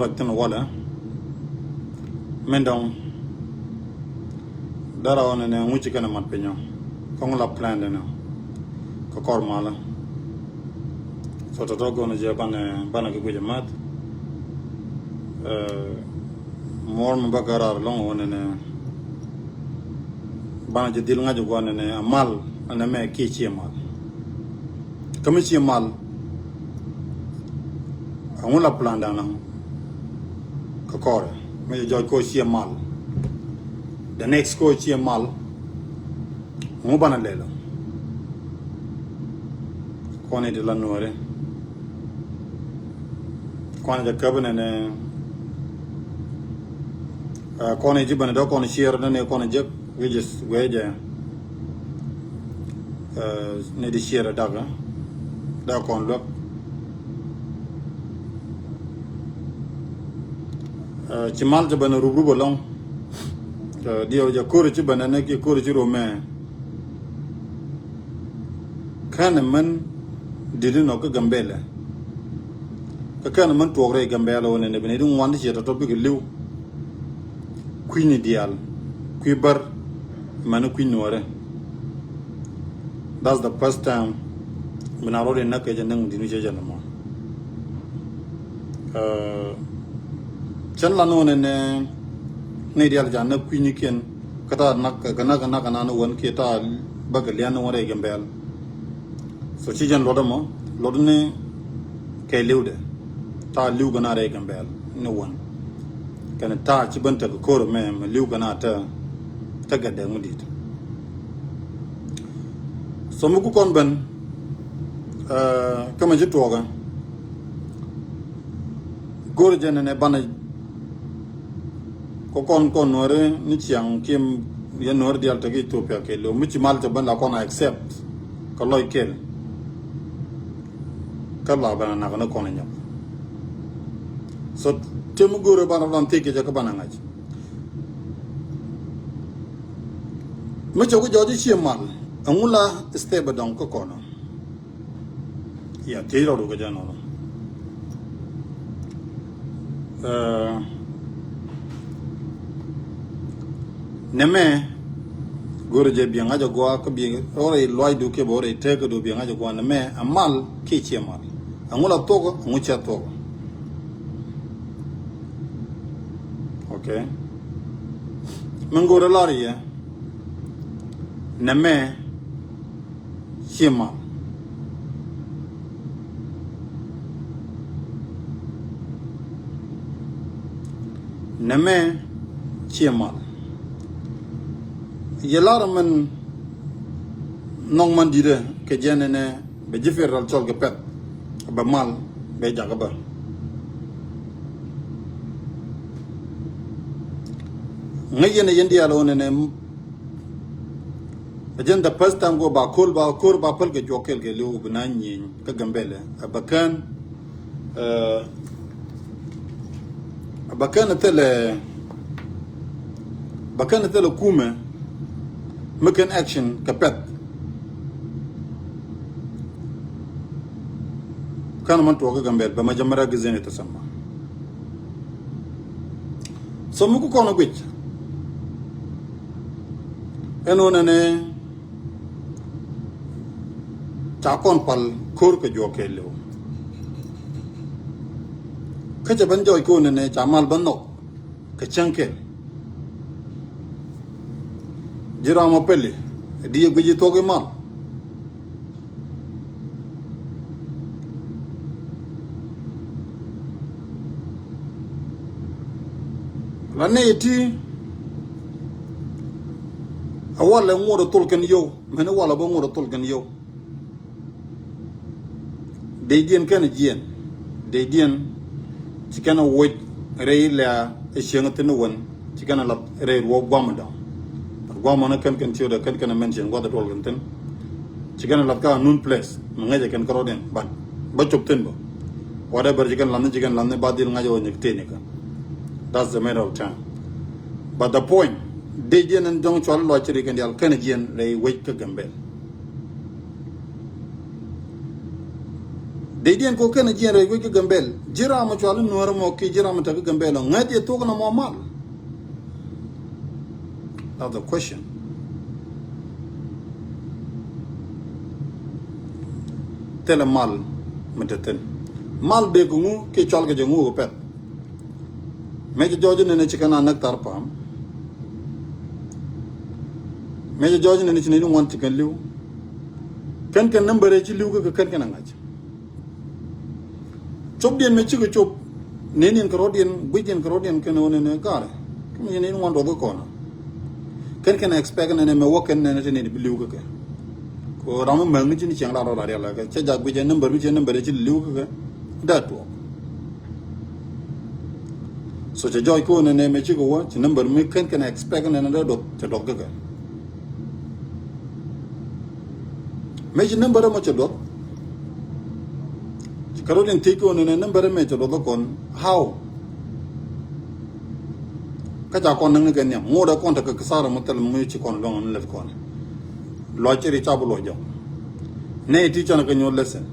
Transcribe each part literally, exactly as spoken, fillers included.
Lɔc thin walɛ min dɔŋ. Dara ɣɔn ɛnɛ ŋuci kɛn ɛ mat piny ɔ. Kɔŋ la plan dɛn ɔ kɛ kɔr malä. So tɔtɔ gɔn jɛ banɛ banɛ kɛ guic ɛ math. Muɔr mi bakɛ rar lɔŋ ɣɔn ɛnɛ banɛ jɛ dhil ŋa̱c ɛ guan ɛnɛ a mal ɛnɛ mɛ kiɛ ciɛ mal. Kä mi ciɛ mal. Ɛŋu la plan da̱a̱n kɛ kɔrɛ mi jɛ jɔc kɔ ciɛ mal. The next kɔ ciɛ mal. Ɛŋu banɛ lɛl ɔ kɔn i̱ ti la nuɔri. Kɔn jɛ käp nɛnɛ kɔn i̱ ji̱ bɛn dɔ̱ kɔn ciɛr nɛnɛ kɔn jek. Which is wee jɛ ni di ciɛr dak dak kɔn luäk. Ci mal ci bɛn rup rup alɔŋ. Diɛw jɛ kori ci bɛn ɛnɛ ki kori ci rom mɛ. Kɛn mɛn didi nɔ kä Gambɛlɛ. Kä kɛn mɛn tuɔk rɛy Gambɛlɛ wä nɛnɛ bini di ŋuan di ciɛ tɔtɔ bikɛ liw. Kui̱ni diaal kui̱ bär mɛn kui̱ nuɔrɛ. That's the first time. Bina rɔɔd in näk kɛ jɛ näŋ dini cɛ jɛ nɔmɔ. Cɛn lan wä nɛnɛ ni diaal ca näk kui̱ni kiɛn. Kä ta̱a̱ nak kɛ nak kɛ nak kɛ nan wän kiɛ ta̱a̱ bäkɛ lian wän rɛy Gambɛl. So ci jɛn luɔt ɛmɔ luɔt ni kɛ liwdɛ ta̱a̱ liw kɛ na rɛy Gambɛl ni wän. Kɛn ta̱a̱ ci ben tek ko̱r mɛ mɛ liw kɛ na te tek kɛ dɛk mi dit. So mi ku kɔn ben kä mɛ ci tuɔɔkä. Go̱r jɛn ɛnɛ banɛ kɔ kɔn kɔn nuɔri ni ciaŋ kim yɛ nuɔri dial tek Ethiopia kɛ lo mi ci mal cɛ ben la kɔn accept. Kä lɔc kel kä la banɛ nak ni kɔn nyɔk. So ti mi go̱r banɛ ran thik kɛ jɛ kä banɛ ŋa̱c. Mi cɛ ku jɔc ci mal ɛŋu la step dɔŋ kä kɔn. Ya thiec rɔɔdu kɛ jɛ nɔnɔ. Nɛmɛ go̱rɛ jɛ biɛ ŋa̱c agua kä biɛ rɔɔrɛ luacdu kiɛ bɛ rɔɔrɛ tekädu biɛ ŋa̱c agua nɛmɛ a mal kiɛ ciɛ mal. Aŋu la thuɔk aŋu cɛ thuɔk. Okay. Min go̱rɛ lar yɛ nɛmɛ. Ciɛ mal. Nɛmɛ ciɛ mal. Yɛ lar mɛn nɔŋ man di̱tɛ kɛ jɛn ɛnɛ bɛ ji̱ federal cɔl kɛ pɛth bɛ mal bɛ jakä bä. Ŋäc yɛn ɛ yɛn diaal ɣän ɛnɛ. Ɛ jɛn the first time go ba ko̱l ba ko̱r ba päl kɛ juɔk kɛl kɛ liw bi na nyieny kä Gambɛlɛ ɛ bɛ kään. Ɛ bɛ kään thilɛ bɛ kään thilɛ kumɛ mi kɛn action kɛ pɛth. Kään man tuɔk kä Gambɛl bɛ ma jɛ mɛrɛ gizeni tɛ sɛmba. So mi ku kɔn guic ɛn wä nɛnɛ ca kɔn pal ko̱r kɛ juɔk kɛ liw. Kä cɛ ben jɔc ko̱n nɛnɛ ca mal ben nhɔk kɛ cäŋ kɛl. Ji̱ ram a peli di yɛ guic i̱ thuɔk i̱ mal. La nɛy ti a walɛ ŋuɔt a thol kɛn yio̱w mɛn a walɛ bä ŋuɔt a thol kɛn yio̱w. Dee jiɛn kɛn a jiɛn dee jiɛn. Ci kɛn a woc rɛy lɛ̈ a cieŋ a thin a wän ci kɛn a lath rɛy ruɔk guam a dɔ̱ŋ. Guam a na kɛn kɛn ciötdɛ kɛn kɛn a mention guath a tuɔl kɛn thin. Ci kɛn a lath ka a nun place mi ŋäc a kɛn kärɔɔdiɛn but bä cop thin bä. Whatever ci kɛn lathni ci kɛn lathni ba dhil ŋa̱c a wä nyɛk tëë nikä. That's the matter of time. But the point dee jiɛn ɛn jɔ̱ŋ cual luac ci ri kɛn diaal kɛn a jiɛn rɛy wec kä Gambɛl. Dee diɛn kɔ kɛn jiɛn rɛy wec kä Gambɛl. Ji̱ ram mi cual i̱ Nuäärä mɔ kiɛ ji̱ ram mi te kä Gambɛl ɔ, ŋäth yɛ thuɔ̱k nɔmɔ mal? That's the question. Thilɛ mal mi te thi̱n. Mal dee kɛ ŋu kiɛ cual kɛ jɛ ŋu kɛ pɛth? Mëë cɛ jɔɔc inɛnɛ ci kɛn a näk Tharpam. Mëë cɛ jɔɔc inɛnɛ ci nɛy ti ŋuan ci kɛn li̱w. Kɛn kɛn nambärɛ ci li̱w kä kɛ kɛn kɛn a ŋa̱c. Copdiɛn mëë cikɛ cop, nɛn in kɛ rɔ̱diɛn, gui̱cdiɛn kɛ rɔ̱diɛn kɛn ɣöö nɛnɛ gaarɛ. Kä mëë nɛn in ŋuan duɔth kä kɔn. Kɛn kɛn expect nɛnɛ mëë wä kɛn nɛnɛ ti nɛn bi li̱w kä kɛ. Kɛ ɣöö ram mi mäk ni ci ni ciɛŋ la rɔɔd a rial kɛ cɛ jak gui̱c ɛ number mi ci number ci li̱w kä kɛ. Daa tuɔɔk. So cɛ jɔɔc kɛ ɣöö nɛnɛ mëë cikɛ wä ci number mi kɛn kɛn expect nɛnɛ dee duɔth cɛ duɔth kä kɛ. Mëë ci number ɛmɔ cɛ duɔth. Ci kärɔ̱diɛn thiec kɛ ɣöö nɛnɛ number ɛmɛ cɛ duɔth kä kɔn. How? Kä ca kɔn näŋ ni kɛ nhiam ŋot ɛ kɔn tekɛ kisara mɔ thil mi ci kɔn luäŋ ni lät kɔn. Luac ci ri ca bi luɔc jɔk. Nɛy ti canɛ kɛ nyuɔ̱th lesson.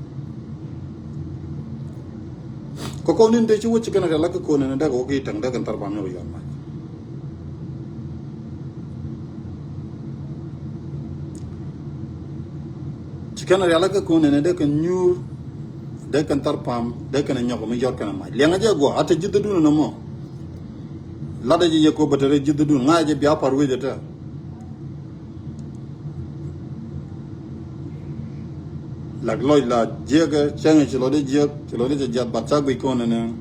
Kɛ kɔn in dee ci wä ci kɛn rial kä kɔn nɛnɛ dee kɛ wä ki täŋ dee kɛn Tharpam nyɔk yɔn mac. Ci kɛn rial kä kɔn nɛnɛ dee kɛn nyuur, dee kɛn Tharpam, dee kɛn nyɔk mi yɔr kɛn mac. Liɛŋɛ jɛ guɔ a te ji̱thdun nɔmɔ. Latdɛ jɛ yɛ kɔ bä te rɛ ji̱thdun ŋa̱cɛ jɛ bia par wecɛ te. Lak lɔc la jiäkɛ cäŋ ci lɔcdɛ jiäk ci lɔcdɛ cɛ jiath bat ca guic kɔn nɛnɛ.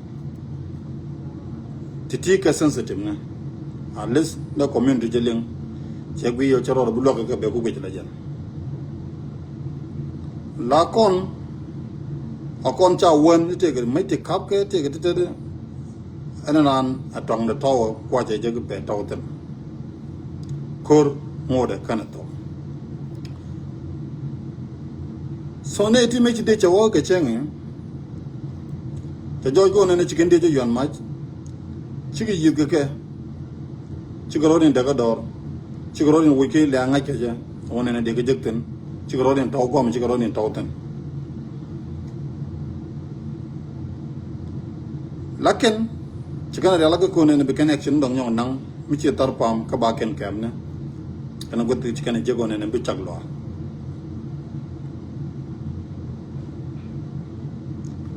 Ti̱ti̱ kɛ sensitive ni. At least dee community jɛ liŋ. Cɛ guic yɛ cɛ rɔɔd bi luäk kɛ bɛ ku guic la jɛn. La kɔn a kɔn ca wän ni tëëkɛ mec ti kap kɛ tëëkɛ ti tetdɛ. Ɛn naan a tɔŋdɛ tɔwä kuacɛ jɛ ki pɛ tɔw thin. Ko̱r ŋotdɛ kɛnɛ thok. So nɛy ti mëë ci dee cɛ wä kɛ cäŋ i̱ cɛ jɔɔc go̱o̱n ɛn ci kɛn dee cɛ yuan mac. Cikɛ yi̱th kɛ kɛ. Cikɛ rɔ̱diɛn däk kä dɔɔr. Cikɛ rɔ̱diɛn woc kɛ lɛ a ŋa̱c kɛ jɛ. Ɣän ɛn dee kɛ jek thi̱n. Cikɛ rɔ̱diɛn tɔw guam cikɛ rɔ̱diɛn tɔw thi̱n. Lakin ci kɛn a rial kä ko̱n ɛn bi kɛn action dɔŋ nyɔk naŋ mi ci Tharpam kä ba kɛn kɛɛm ni. Kɛn a guäth ci kɛn a jek ɣän ɛn bi cak luaar.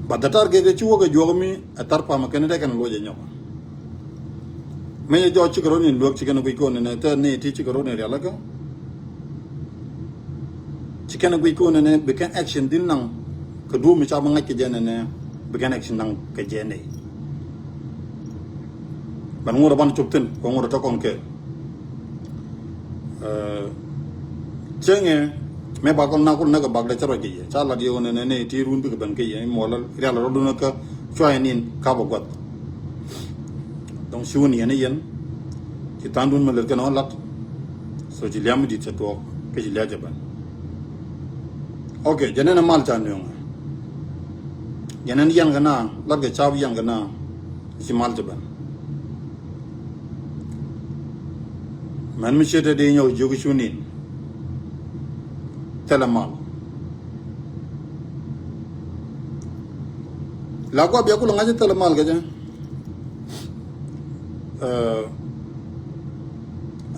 But the target ci wä kɛ juɔk mi a Tharpam kɛn dee kɛn luɔc ɛ nyɔk. Mëë jɔɔc cikɛ rɔ̱diɛn luäk ci kɛn a guic ko̱n ɛn te ni ti cikɛ rɔ̱diɛn rial kä. Ci kɛn a guic ko̱n ɛn bi kɛn action dhin naŋ kɛ duɔ̱ɔ̱p mi ca bi ŋa̱c kɛ jɛ nɛnɛ bi kɛn action naŋ kɛ jɛ nɛy. Ban ŋot a ban cop thi̱n kɛ ŋot a tɔkɔn kɛ. Cieŋɛ mëë bak kɔn nak kul näk kɛ bak dee cä ruac kɛ yɛ ca lat yɛ ɣän ɛn nɛy ti run bikɛ ben kɛ yɛ muɔl rial rɔ̱dun kä cuayɛ nin kap a guath. Dɔ̱ŋ ci wun yɛn i̱ yɛn ci tha̱a̱ŋdun mi lät kɛn ɣän lat. So ci liam mi di̱t cɛ tuɔɔk kä ci lia̱a̱ cɛ ben. Ok jɛ nɛn a mal ca nööŋä. Jɛ nɛn yɛn kɛ na lat kɛ cap yɛn kɛ na. Ci mal cɛ ben. Mɛn mi ce̱t te di nyɔk jiök cunin. Thilɛ mal. La gua̱ bia kul ŋa̱c thilɛ mal kɛ jɛ.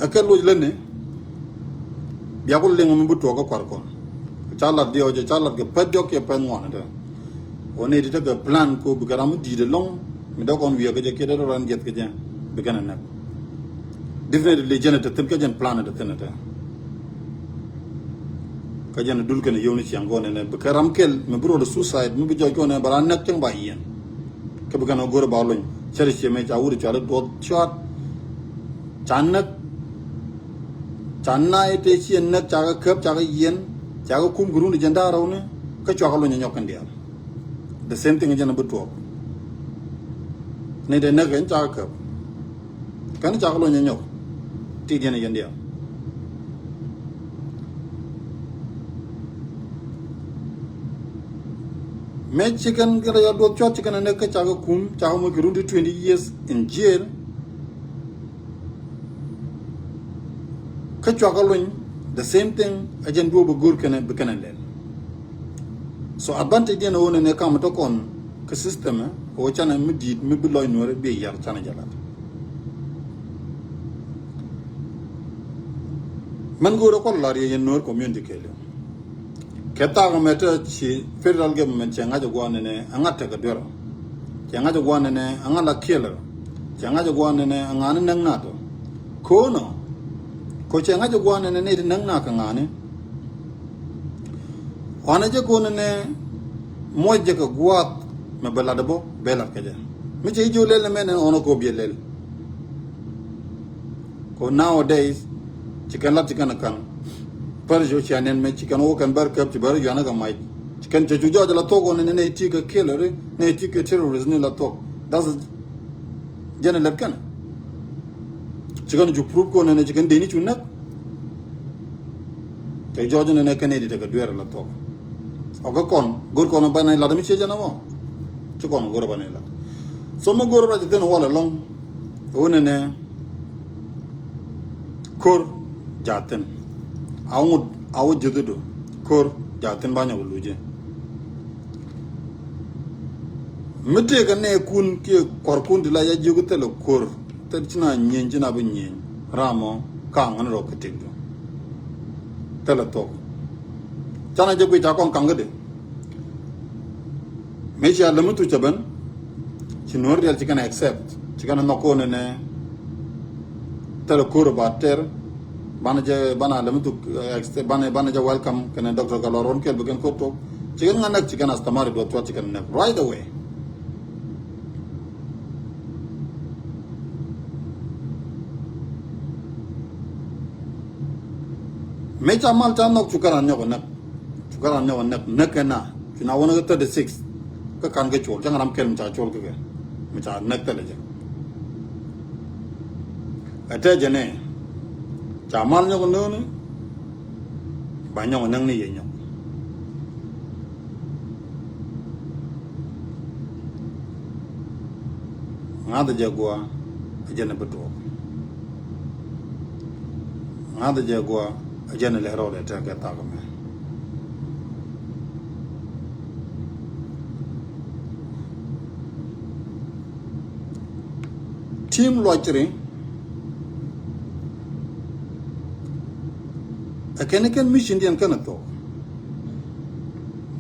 Ɛ kɛ loc lätni. Bia kul liŋ mi bi tuɔɔk kä kua̱r kɔn. Ca lat diɔɔk jɛ ca lat kɛ pɛth diɔk kiɛ pɛth ŋuan te. Wä ni ti tekɛ plan ko bikɛ ram mi di̱i̱t ɛlɔ̱ŋ mi dee kɔn wiɛɛk kä jɛ kiɛ dee rɔ ran jiɛth kä jɛ bikɛ nɛ nɛk. Definitely jɛn ɛ te thi̱n kä jɛn plan ɛ te thi̱n ɛ te. Kä jɛn ɛ dul kɛn ɛ yio̱w ni ciaŋ kɔn ɛnɛ bikɛ ram kɛl mi bi rɔɔd suicide mi bi jɔc kɔn ɛnɛ bɛ ran nɛk cäŋ ba yiɛn. Kä bikɛ nɛ go̱r ɛ ba lony cɛ ri ciɛ mɛ ca wut ɛ cual ɛ duɔth cuat. Ca näk. Ca na ite ciɛ näk ca kɛ käp ca kɛ yiɛn ca kɛ kum kɛ run ɛ jɛn da̱a̱ rɛw ni kä cua kɛ lony ɛ nyɔk kɛn diaal. The same thing jɛn bi tuɔɔk. Ni dee näk kɛn ca kɛ käp. Kɛn ca kɛ lony ɛ nyɔk. Ti diɛn ɛ yɛn diaal. Mëë ci kɛn kɛ rɛy a duɔth cuat ci kɛn ɛ näk kä ca kɛ kum ca kɛ moc kɛ run ti twenty years in jail. Kä cuakä luny the same thing a jɛn duɔ̱ɔ̱p bi go̱o̱r kɛnɛ bi kɛnɛ lɛl. So advantage diɛn ɣöö nɛnɛ kam tɔ kɔn kä system ɛ ɣöö canɛ mi di̱i̱t mi bi lɔc Nuäärɛ bi yar canɛ jɛ lat. Mɛn go̱o̱rä kual lar yɛ yɛn Nuäär community kɛɛliw. Kɛ thak mɛ te ci federal government cɛ ŋa̱c ɛ gua̱a̱n nɛnɛ ɛ ŋa̱t tekɛ duer ɔ. Cɛ ŋa̱c ɛ gua̱a̱n nɛnɛ ɛ ŋa̱t la kiɛlɛ ɔ. Cɛ ŋa̱c ɛ gua̱a̱n nɛnɛ ɛ ŋa̱ni näk naat ɔ. Ko̱n ɔ. Kɔ cɛ ŋa̱c ɛ gua̱a̱n nɛnɛ nɛy ti näk naat kɛ ŋa̱ni. Ɣɔn ɛ jɛ ko̱n nɛnɛ muɔc jɛ kɛ gua̱a̱th mɛ bɛ lat ɛ bä bɛ lat kɛ jɛ. Mi cɛ ji̱ jiök lɛl nɛmɛ nɛn ɣɔn ɛ ko̱p yɛ lɛl. Kɔ nowadays ci kɛn lat ci kɛn ɛ ka̱n. Pär jiök cia nɛn mɛ ci kɛn wä kɛn bär käp ci bär yuanä kɛ mac. Ci kɛn cɛ cu jɔɔc la thuɔk ɣɔn nɛnɛ nɛy ti kɛ killers nɛy ti kɛ terrorist ni la thuɔk. That's jɛn ɛ lɛt kɛn. Ci kɛn cu proof kɔn nɛnɛ ci kɛn deni cu näk. Kɛ jɔɔc nɛnɛ kɛn nɛy ti tekɛ dueer la thuɔk. Ɔ kɛ kɔn go̱r kɔn banɛ lat mi ciec jɛn ɛmɔ. Ci kɔn go̱r banɛ lat. So mi go̱r ruac thin wal ɛlɔ̱ŋ. Ɣöö nɛnɛ ko̱r jaathin. A wä ŋut a wä ji̱thidu ko̱r jaathin ba nyɔk luucä. Mi tëëkɛ nɛɛkun kiɛ kɔrkun ti la ya jiök thilɛ ko̱r thil ci na nyieny ci na bi nyieny. Ram ɔ ka̱a̱ŋ ɣän rɔ kɛ tëkdu. Thilɛ thok. Canɛ jɛ guic ca kɔn ka̱ŋ kädi. Mëë cia lämi thuc cɛ ben. Ci Nuäär diaal ci kɛn accept ci kɛn nhɔk ko̱n ɛnɛ. Thilɛ ko̱r ba tɛr. Banɛ jɛ banɛ lämi thuc, eh, accept, banɛ banɛ jɛ welcome kɛnɛ Doctor Gatluak Ruɔ̱n Kiɛl bi kɛn ko̱r tok. Ci kɛn ŋa näk ci kɛn astamari duɔth cuat ci kɛn näk right away. Mëë ca mal ca nhɔk cu kɛ ran nyɔk ɛ näk. Cu kɛ ran nyɔk ɛ näk näk kɛ na cu na wänä kä thirty six. Kä ka̱n kä col cäŋ ram kɛl mi ca col kä kɛ mi ca näk thilɛ jɛ. Ɛ tɛ jɛ nɛ ca mal nyɔk ɛ nööni. Ba nyɔk ɛ näk ni yɛ nyɔk. Ŋa̱th jɛ guɔ ɛ jɛn ɛ bi tuɔɔk. Ŋa̱th jɛ guɔ ɛ jɛn ɛ lɛ rɔɔdɛ tekɛ thak mɛ. Team luɔc ri ɛ kɛn kɛn mission diɛn kɛn ɛ thok.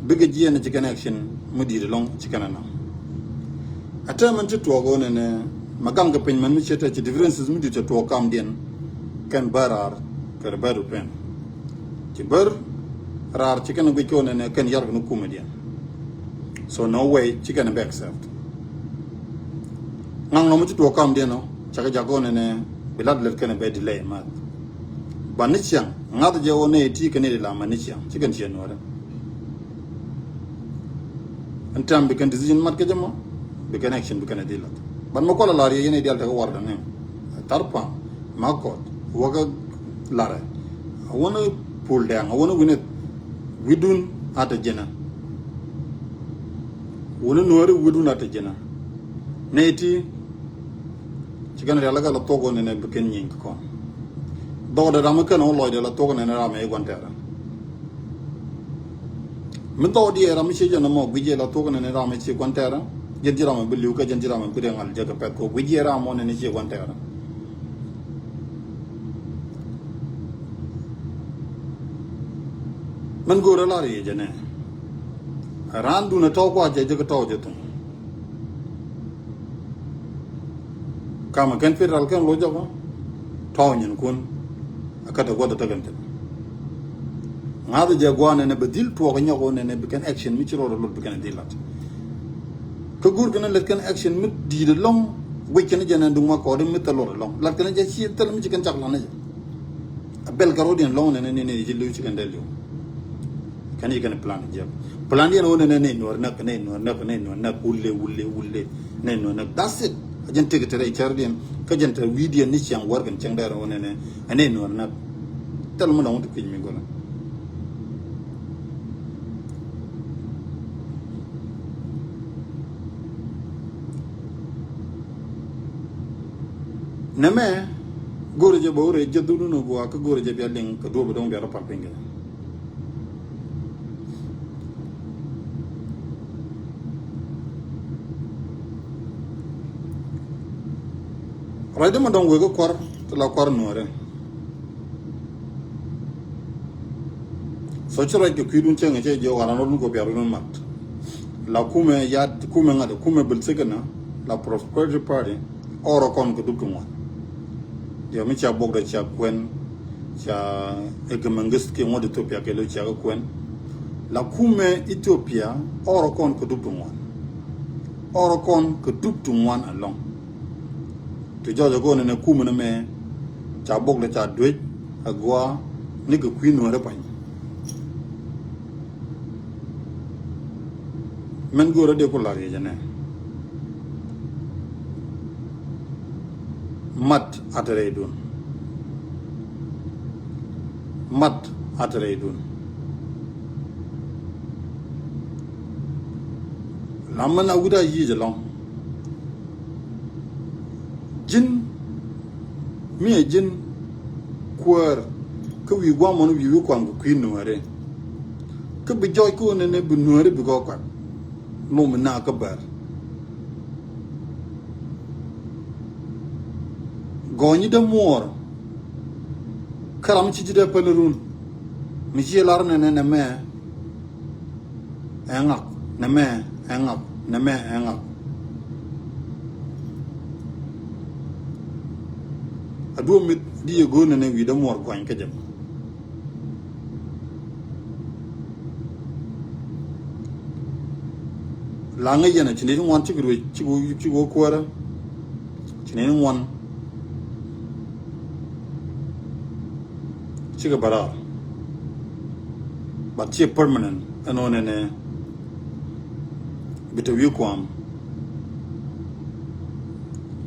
Bikɛ jiɛn ci kɛn action mi di̱i̱t ɛlɔ̱ŋ ci kɛn ɛ nam. Ɛ tɛmɛn ci tuɔɔk ɣöö nɛnɛ mɛ gaŋ kɛ piny mɛn mi ce̱t ɛ ci differences mi di̱i̱t cɛ tuɔɔk kamdiɛn. Kɛn bär raar kɛ rɛ bär du pɛn. Ci bär raar ci kɛn guic kɛ ɣöö nɛnɛ kɛn yark ni kumɛ diɛn. So no way ci kɛn bɛ accept. Ŋaŋ nɔmɔ ci tuɔɔk kamdiɛn ɔ cakɛ jak ɣöö nɛnɛ bi lat lɛt kɛn bɛ delay math. Ban ni ciaŋ ŋath jɛ ɣöö nɛy ti kɛn i̱ di lam ban ni ciaŋ ci kɛn ciɛ nuɔrɛ. Ɛn tɛm bi kɛn decision mat kä jɛ mɔ bi kɛn action bi kɛn ɛ dhil lath. Ban mɛ kual a lar yɛ yɛn i̱ dial tekɛ war däŋ ni thar paŋ ma kɔt wäkä larɛ. A wänä pul dɛŋ a wänä wi̱nɛ wi̱dun a te jɛnä. Wuni nuɔri wi̱dun a te jɛnä. Nɛy ti ci kɛn rialikä la thok wä nɛnɛ bi kɛn nyieny kä kɔn. Dhɔkdɛ ram mi kɛn wä lɔcdɛ la thok nɛnɛ ram mi guan tɛɛrä. Mi dhɔk diɛ ram mi cie jɛn mɔ guic jɛ la thok nɛnɛ ram mi cie guan tɛɛrä. Jɛn ji̱ ram mi bi li̱w kä jɛn ji̱ ram mi bi dee ŋal jɛ kɛ pɛth kɛ guic jɛ ram mɔ nɛnɛ cie guan tɛɛrä. Mɛn go̱o̱rä lar yɛ jɛ nɛ raan dun ɛ tɔw kua jɛ jɛ kɛ tɔw jɛ thum. Kamɛ kɛn federal kɛn loc jɔkɔ tɔw nyinkun. A kä te guɔth ɛ tekɛn thil ŋa̱th jɛ gua̱a̱n nɛnɛ bɛ dhil tuɔɔk nyɔk wä nɛnɛ bi kɛn action mi ci rɔɔd ɛ lot bi kɛn ɛ dhil lat. Kä go̱o̱r kɛn ɛ lät kɛn action mi di̱i̱t ɛlɔ̱ŋ guic kɛn jɛ nɛn duŋ ma kɔɔdi mi thil lot ɛlɔ̱ŋ lat kɛn jɛ ci thil mi ci kɛn cak lan jɛ. A bɛl kɛ ro̱diɛn lɔŋ nɛn ni ni ji̱ li̱w ci kɛn dee li̱w. Kɛn yi kɛn plan jiɛk plan diɛn wä nɛn ni nuɔr näk ni nuɔr näk ni nuɔr näk wulle wulle wulle. Ni nuɔr näk that's it. A jɛn tek tɛrɛ cɛr diɛn kä jɛn tɛrɛ wi̱i̱ diɛn ni ciaŋ wär kɛn cɛŋ dɛr wä nɛn ni nuɔr näk. Thil mi lɔŋ ti kui̱c mi go̱lä. Nɛmɛ go̱rɛ jɛ bä wurɛ jɛ dhudun a gua kä go̱rɛ jɛ bia liŋ kɛ duɔ̱p dɔŋ bia rɔ pal piny kɛ. Ruacdä mi dɔ̱ŋ wëë kä kua̱r ti la kua̱r nuäärä. So ci ruac kɛ kui̱dun cäŋ cɛ jiök ɣalan rɔ̱dun kɛ piath rɔ̱dun mat. La kumɛ ya kumɛ ŋa̱t kumɛ bil thikɛ na la Prosperity Party ɔrɔ kɔn kɛ dup ti ŋuan. Yɔ mi cia buɔk dɛ cia kuɛn cia Hage Mengist kiɛ ŋuɔ̱t Ethiopia kɛ lo cia kɛ kuɛn. La kumɛ Ethiopia ɔrɔ kɔn kɛ dup ti ŋuan. Ɔrɔ kɔn kɛ dup ti ŋuan alɔŋ. Ti jɔɔc a go̱o̱nɛ nɛ kumɛ ni mɛ ca bok lɛ ca duec a gua ni kɛ kui̱ nuäärä pany. Mɛn go̱o̱rä dee ku la̱r yɛ jɛ nɛ. Mat a te rɛydun. Mat a te rɛydun. Lam mɛn a wut a yic ɛlɔ̱ŋ. Ji̱n mi ɛ ji̱n kuäär kä wi̱i̱ gua̱a̱mɔn wi̱i̱ wi̱i̱ kua̱m kɛ kui̱ nuääri. Kä bi jɔɔc kä ɣöö nɛnɛ bi nuääri bi gɔɔ kuak. Lom mi naath kä bär. Gɔɔny ji̱ dee muɔɔr. Kä ram ci ji̱ dee päl run. Mi ci lar nɛnɛ nɛmɛ. Ɛŋak nɛmɛ ɛŋak nɛmɛ ɛŋak. A duɔ̱ɔ̱p mi di yɛ go̱o̱r nɛnɛ wi̱i̱ dee muɔɔr guany kä jɛ. Laŋä yɛn a ci nɛy ti ŋuan cikɛ ruec cikɛ wä kuäärä. Ci nɛy ti ŋuan. Cikɛ bä raar. But ciɛ permanent ɛn ɣän ɛnɛ. Bi te wi̱i̱ kuam.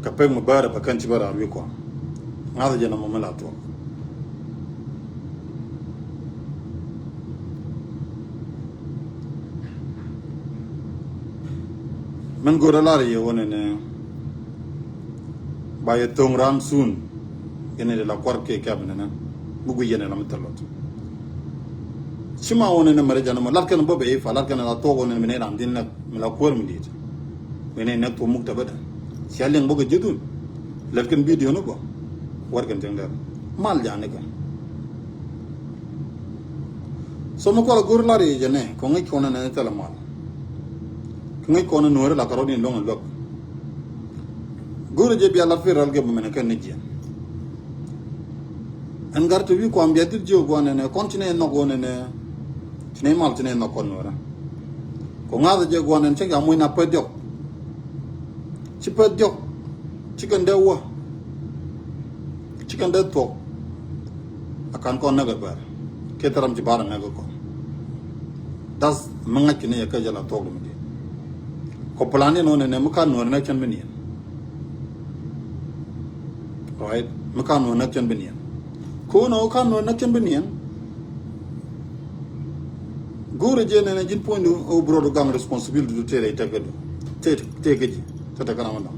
Kɛ pek mi bäärä bɛ kɛn ci bä raar wi̱i̱ kuam. Ŋa̱th jɛ nɔmɔ mi la tuɔk. Min go̱o̱rä lar yɛ wä nɛnɛ. Ba yɛ thoŋ ran sun. Yɛn ɛ la kuar kɛ kɛp nɛnɛ. Mi gui yɛn ɛ la mi thil lot. Ci ma wä nɛnɛ mɛrɛ jɛ nɔmɔ lat kɛn bä bɛ ifa lat kɛn la tuɔk wä nɛnɛ mi nɛ ran din lɛk mi la kuäär mi dit. Mi nɛ nɛk tuɔk muk tɛ bä dɛ. Cia liŋ bä kɛ ji̱thun. Lät kɛn bidio ni bä. Wär kɛn tiɛŋ dɛr. Mal jani kɛ. So mi kual a go̱r lar yɛ jɛ nɛ kɛ ŋäc kɔn nɛ thilɛ mal. Kɛ ŋäc kɔn nuɔ̱ɔ̱ri la kɛ rɔ̱diɛn luäŋ a luäk. Go̱r jɛ bia lat federal government kɛn ni jiɛn. Ɛn gar te wi̱i̱ kuam bia dhil jiök guan nɛnɛ kɔn ci nɛ nhɔk wä nɛnɛ. Ci nɛ mal ci nɛ nhɔk kɔn nuɔ̱ɔ̱rä. Kɛ ŋa̱th jɛ guan nɛn cä ka muc na pɛ diɔk. Ci pɛ diɔk. Ci kɛn dee wä. Ci kɛn dee thuɔk. A kan kɔn näk ɛ bär. Kiɛ thil ram ci bar a näk ɛ kɔn. That's mi ŋa̱c kɛ ni yɛ kä jɛ la thuɔk dɛ mi di̱i̱t. Kɔ plan ni nɔ nɛnɛ mi ka nuɔ̱ɔ̱r näk cɛn bi niɛn. Right? Mi ka nuɔ̱ɔ̱r näk cɛn bi niɛn. Ko̱n ɔ ka nuɔ̱ɔ̱r näk cɛn bi niɛn. Go̱o̱rɛ jɛ nɛnɛ ji̱n puɔ̱nydu ɔ bi rɔɔdu gaŋ responsibility du tëë rɛy tɛkädu. Tëë tëë kä ji̱. Tëë tɛkä ram mi dɔ̱ŋ.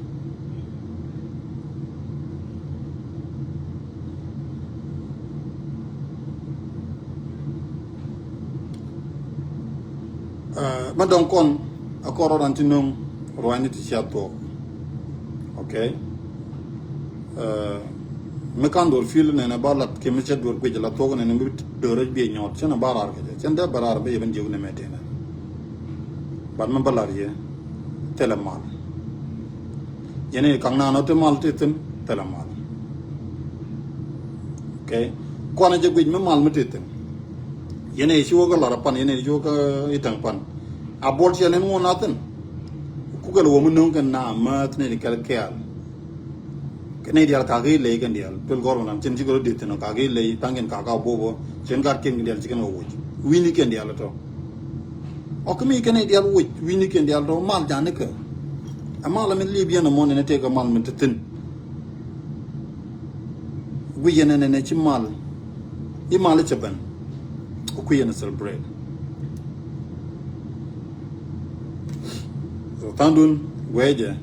Ɛ, mi dɔ̱ŋ kɔn a kɔn rɔɔdan ti no̱o̱ŋ ruaacni ti cia thuɔ̱k. Okay. Ɛ, mi kan duɔr fil nɛnɛ ba lat kɛ mi cɛ duɔr guic la thuɔ̱k nɛnɛ mi duɔr rɛc biɛ nyɔɔt cɛn a ba raar kɛ cɛ cɛn dee ba raar bä yɛ ben jiök nɛmɛ tënɛ. Bat mi ba lat yɛ thilɛ mal. Yɛn i̱ kaŋ naan ɔ ti mal ti thi̱n thilɛ mal. Okay. Kuanɛ jɛ guic mi mal mi ti thi̱n. Yɛn i̱ ci wä kä lar a pan yɛn i̱ ci wä kä i̱ täŋ pan. A buɔl ciɛ nɛn ŋuɔn a thi̱n. Kukɛ lɛ wä mi no̱o̱ŋ kɛn na mäth ni di kɛl kɛɛl. Kɛ nɛy diaal kak i̱ ley kɛn diaal pil gɔr wä nan cin ci kɛ rɔ di̱th thi̱n ɔ kak i̱ ley thaŋ kɛn kak a buɔbɔ cin gat kɛn kɛn diaal ci kɛn kɛ woc wi̱ni kɛn diaal tɔ. Ɔ kä mi kɛn i̱ diaal woc wi̱ni kɛn diaal tɔ mal jani kɛ. Ɛ mal mi liep yɛn ɛmɔ nɛn ɛ tëëk ɛ mal mi ti thi̱n. Guic yɛn ɛn ɛn ɛ ci mal i̱ mal i̱ cɛ ben. Ɔ kui̱ yɛn ɛ celebrate. So tha̱a̱ŋdun guɛcɛ.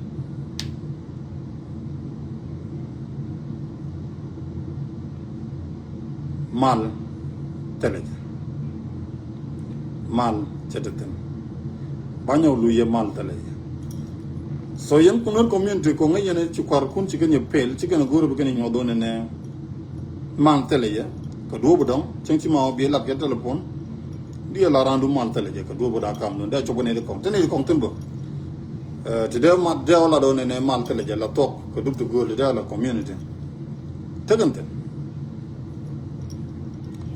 Mal thilɛ jɛ. Mal cɛ te thi̱n. Banyɛ wä luc yɛ mal thilɛ jɛ. So yɛn ku Nuer community, kɔŋ ŋäc yɛn ci kuarkun ci kɛn yɛ pel, ci kɛn go̱o̱r bi kɛn yɛ nyuɔth wun ɛnɛ mal thilɛ jɛ. Kɛ duɔ̱ɔ̱p dɔ̱ŋ cäŋ ci ma wä bi lat kɛ telephone. Di la randu mal thilɛ jɛ kɛ duɔ̱ɔ̱p da kam dun dee cop ni di kɔŋ. Tini di kɔŋ tin bä. Eh, ti dee mat dee wä la dɔn ɛnɛ mal thilɛ jɛ la thok kɛ dup ti go̱o̱l dee la community. Tekɛn thin.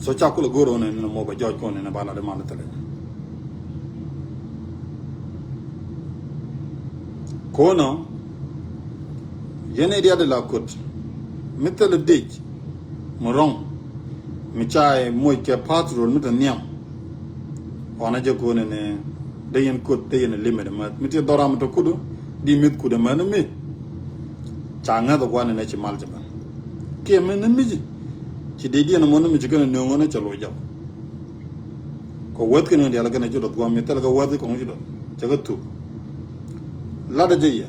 So ca kulɛ go̱o̱r wun ɛnɛ mɔ bɛ jɔɔc kɔn ɛnɛ ba la di mal thilɛ jɛ. Ko̱nɔ yɛn i̱ diaal di la kut mi thilɛ dic mi rɔŋ mi ca moc kɛ patrol mi te nhiam. Ɣɔn a jɛ ko̱nɛ ni dee yɛn kut dee yɛn limit mɛ mi ti dhɔra mi te kudu di mith kut mɛ ni mi. Ca ŋäth guan ni ci mal ci mɛ kiɛ mi ni mi ci ci dee diɛn mɔ ni mi ci kɛn ni ŋɔn ca loc jɔk. Kɛ wäth kɛn dial kɛn ci dɔth guam mi thil kɛ wäth kɔŋ ci dɔth cɛ kɛ thuk. Lat a jɛ yɛ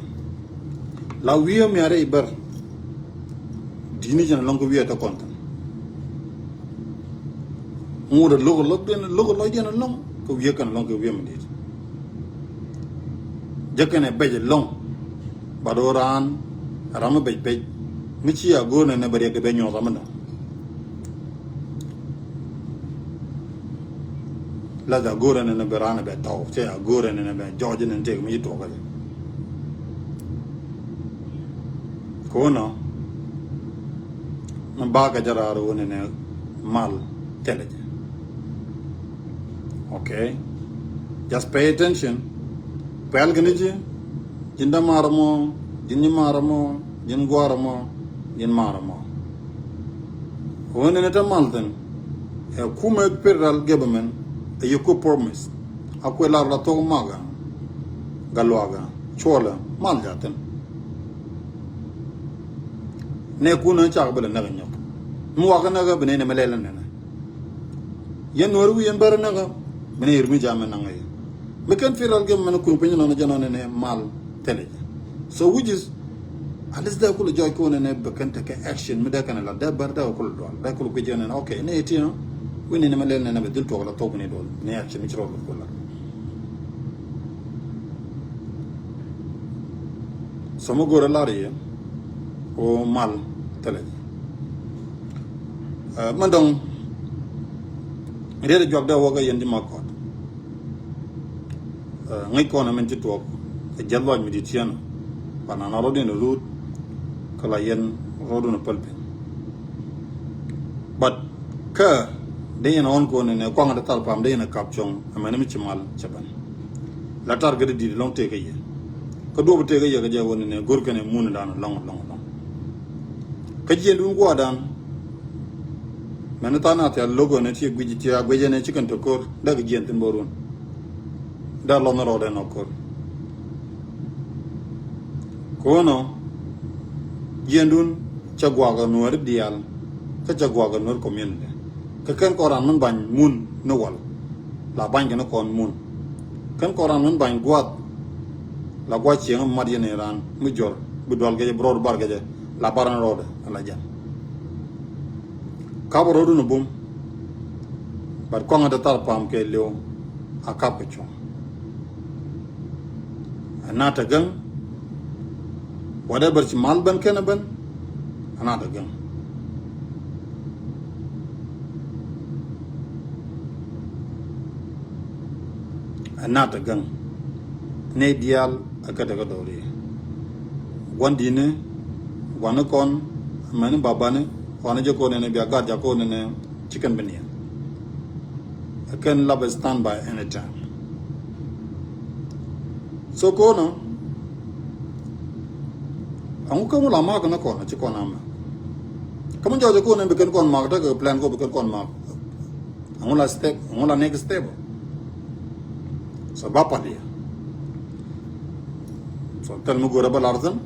la wi̱i̱ mi a rɛy bär. Di̱t ni jɛn lɔŋ kɛ wi̱i̱ a te kɔn thin. Ŋut a lo̱k a lo̱k diɛn lo̱k a lo̱k diɛn lɔŋ kɛ wi̱i̱ kɛn lɔŋ kɛ wi̱i̱ mi di̱t. Jɛ kɛn ɛ bɛc lɔŋ. Ba do̱ raan ram mi bɛc bɛc mi ci a go̱o̱r nɛ nɛ bɛ riɛk di bɛ nyuɔth ram mi dɔ̱ŋ. La dha go̱o̱rɛ ni ni bɛ raan bɛ tɔw cɛ a go̱o̱rɛ ni ni bɛ jɔɔc ni ni tëëk mi ci tuɔk kɛ. Ko̱nɔ ni bakɛ jɛ raar wä ni ni mal thilɛ jɛ. Okay. Just pay attention. Pɛl kɛ ni ji̱. Ji̱n dämaar mɔ, ji̱n nyimaar mɔ, ji̱n gua̱a̱r mɔ, ji̱n maar mɔ. Ɣöö nɛnɛ te mal thi̱n ɛ kumɛ federal government ɛ yɛ ku promise. A kuɛ lar la thok makä, Gatluak, Cuɔlɛ, mal ca thi̱n. Nɛ kun ɛ cak bi lɛ näk ɛ nyɔk. Mi wakä näk ɛ bi nɛnɛ mɛ lɛl ɛ nɛnɛ. Yɛn Nuäär wi̱i̱ yɛn bär ɛ näk ɛ bi nɛ yɛr mi jam ɛ naŋ ɛ yɛ. Mi kɛn federal government kun piny nɔnɔ jɛ nɔnɔ nɛ mal thilɛ jɛ. So which is at least dee kulɛ jɔɔc kɛ wä nɛnɛ bɛ kɛn tekɛ action mi dee kɛn la dee bär dee kulɛ dual dee kulɛ kui̱c jɛ nɛnɛ okay nɛ iti nɔ. Wi̱n ni nɛ mɛ lɛl nɛnɛ bɛ dhil tuɔk la thok ni dual ni action mi ci rɔɔd kulɛ. So mi go̱rɛ lar yɛ o mal thilɛ jɛ. Ɛ, mɛn dɔ̱ŋ riet juak dee wä kɛ yɛn ji̱ ma kɔt. Ɛ, ŋäc kɔn ɛmɛn ci tuɔɔk ɛ jiɛth lɔc mi di̱t ciɛn. Pan an a rɔ̱diɛn ɛ ruut kä la yɛn rɔ̱dun ɛ päl piny. But kä dee yɛn ɣɔn kɔn ɛnɛ kuaŋ ɛ dee thal pam dee yɛn ɛ kap cuɔ̱ŋ ɛmɛn mi ci mal cɛ ben. La tar gɛ dee di̱t lɔŋ tëëk kä yɛ. Kä duɔp tëëk kä yɛ kä jɛ ɣöö nɛnɛ go̱r kɛn ɛ mun dan lɔŋ lɔŋ lɔŋ. Kä jiɛn dun gua̱a̱r dan. Mɛn than a thial lo̱k ɣöö nɛ ti guic ti a guic ɛnɛ ci kɛn te ko̱r dee kɛ jiɛn thin bä run. Dee lɔnh rɔɔdɛ nɔ ko̱r. Ko̱nɔ jiɛn dun cɛ guakä Nuäär diaal kä cɛ guakä Nuäär community. Kä kɛn kɔn ran min bany mun ni wal la bany kɛn kɔn mun. Kɛn kɔn ran min bany guath la gua̱th cieŋ mi mat yɛn in ran mi jɔr bi dual kɛ jɛ bi rɔɔd bar kɛ jɛ la bar ni rɔɔdɛ ala jɛn. Kap rɔɔdun bum. But kɔŋ a te thar pam kɛ liw a kap kɛ cuɔ̱ŋ. Ɛ na te gäŋ. Whatever ci mal ben kɛn ɛ ben. Ɛ na te gäŋ. Ɛ na te gäŋ. Nɛy diaal ɛ kä te kä dɔɔri. Gua̱n di̱ni gua̱n ni kɔn. Mɛni babani kɔn jɛ kɔn nɛnɛ bia gat ja kɔn nɛnɛ. Ci kɛn bi niɛn. Ɛ kɛn lap stand by anytime. So kɔn ɔ ɛŋu kä ŋu la mak ni kɔn ci kɔn amɛ. Kä mi jɔɔc kɔn bi kɛn kɔn mak tekɛ plan kɔ bi kɛn kɔn mak. Ɛŋu la step ɛŋu la next step. So ba pal yɛ. So thil mi go̱rɛ ba lar thin.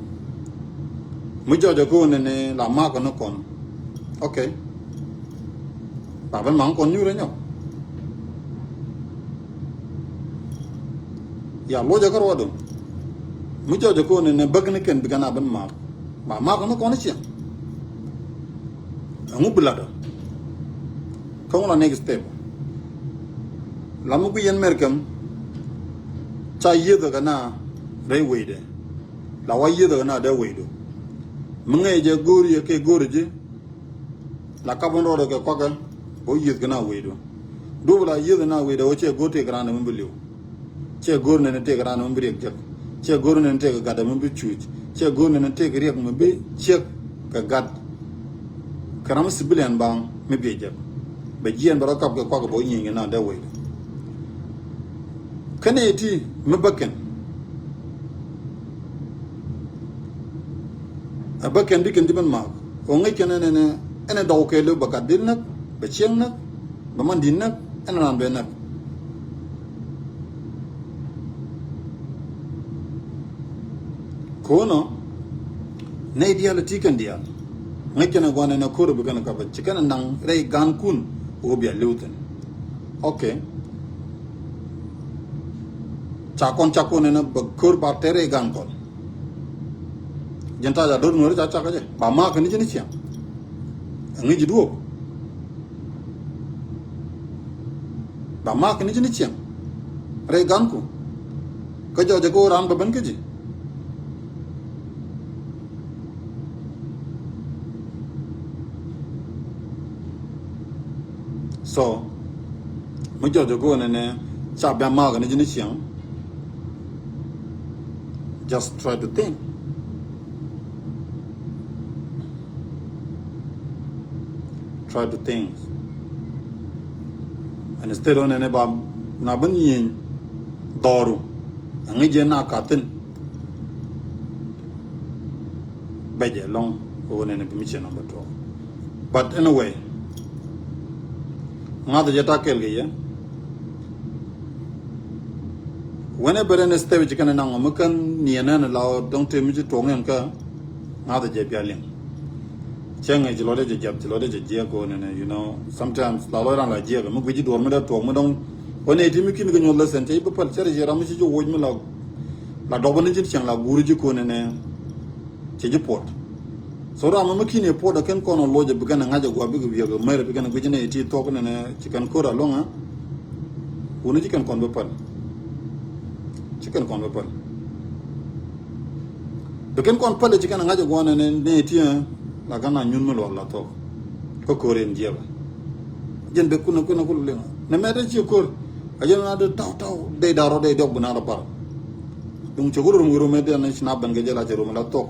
Mi jɔɔc kɔn ni la mak ni kɔn. Okay. Ba ben maŋ kɔn nyuur nyɔ. Ya luɔcɛ kä ruɔdun. Mi jɔɔcɛ kɔn ni bäk ni kɛn bi kɛn a ben maak. Ba maak ni kɔn ciɛŋ. Ɛŋu bi latdä. Kä ŋu la next step. La mi gui yɛn mɛr kɛm. Ca yieth kɛ na rɛy wecdɛ. La wa yieth kɛ na dee wecdu. Mi ŋäc jɛ go̱o̱r yɛ kɛ go̱o̱r ji̱. La kap in rɔɔdɛ kɛ kuakɛ bä yieth kɛ na wecdu. Duɔp la yieth na wecdu wä cɛ go̱o̱r tëëk raan mi bi li̱w. Cɛ go̱o̱r nɛn tëëk raan mi bi riɛk jek. Cɛ go̱o̱r nɛn tëëk gatdɛ mi bi cuuc. Cɛ go̱o̱r nɛn tëëk riɛk mi bi ciek kɛ gat. Kɛ ram civilian baŋ mi biɛ jek. Bɛ jiɛn bɛ rɔ kap kɛ kuak bä nyieny kɛ na dee wecdu. Kɛnɛ ti mi bäkɛn. Ɛ bäkɛn bi kɛn ti ben maak. Ɔ ŋäc kɛn ɛn ɛn ɛn ɛ dɔw kɛ lö bɛ gat dil näk, bɛ cieŋ näk, bɛ man di̱t näk, ɛn raan bɛ näk. Ko̱nɔ nɛy diaal ti kɛn diaal. Ŋäc kɛn ɛ gua̱n ɛn ɛ ko̱r bi kɛn ɛ kap ɛ ci kɛn ɛ naŋ rɛy gankun. Wä bia li̱w thi̱n. Ok. Ca kɔn ca kɔn ɛn ɛ bɛ ko̱r ba tɛr rɛy gankɔn. Jɛn ta̱a̱ ca do̱r nuɔ̱ɔ̱ri ca cak kä jɛ ba ma̱a̱k kɛ ni ji̱ ni ciɛŋ. Ɛ ŋi̱ ji̱ duɔ̱ɔ̱p. Ba ma̱a̱k kɛ ni ji̱ ni ciɛŋ. Rɛy ganku. Kä jɔɔcɛ kä wä raan bä ben kä ji̱. So mi jɔɔcɛ kä wä nɛnɛ ca bia ma̱a̱k kɛ ni ji̱ ni ciɛŋ. Just try to think. Try to think. And instead ɔ nɛnɛ ba na ben nyieny dhɔru. Aŋi jɛ na ka thin. Bɛ jɛ lɔŋ ɔ nɛnɛ bi mi cɛ number two. But anyway, ŋa̱th jɛ ta kɛl kɛ yɛ. Whenever any step ci kɛn naŋ ɔ mi kɛn niɛn ɛn la ɔ dɔŋ te mi ci tuɔŋ ɛn kä ŋa̱th jɛ bia liŋ. Cɛ ŋɛ ci lɔt jɛ jap ci lɔt jɛ jiɛk ɔ nɛnɛ, you know, sometimes la lɔt ran la jiɛk mi guic ci duɔr mi dee tuɔk mi dɔŋ. Ɔ nɛ ti mi kin kɛ nyuɔth lesen cɛ i̱ bi päl cɛ rɛ ci ram mi ci ci woc mi la la dɔk bä ni ci cɛŋ la guuri ci kɔ nɛnɛ. Cɛ ji̱ puɔt. So ram mi mi ki̱n i̱ puɔt ɛ kɛn kɔn ɔ loc ɛ bi kɛn ɛ ŋa̱c ɛ gua̱a̱ bikɛ wiɛk ɛ mɛr ɛ bi kɛn ɛ guic nɛ iti thuɔk nɛnɛ ci kɛn ko̱r alɔŋ ɛ. Wuni ci kɛn kɔn bi päl. Ci kɛn kɔn bi päl. Bi kɛn kɔn päl ɛ ci kɛn ɛ ŋa̱c ɛ gua̱a̱ nɛnɛ nɛ iti ɛ la kɛn a nyun mi luɔk la thuɔk. Kä ko̱r in jiɛpɛ. Jɛn bɛ kun ɛ kun ɛ kul liŋ ɛ nɛ mɛt ɛ ci ko̱r. A jɛn na dee taw taw dee darɔ dee diɔk bi na rɔ bar. Duŋ cɛ ku rum rum ɛ dee na ci na ben kɛ jɛ la cɛ rum la thuɔk.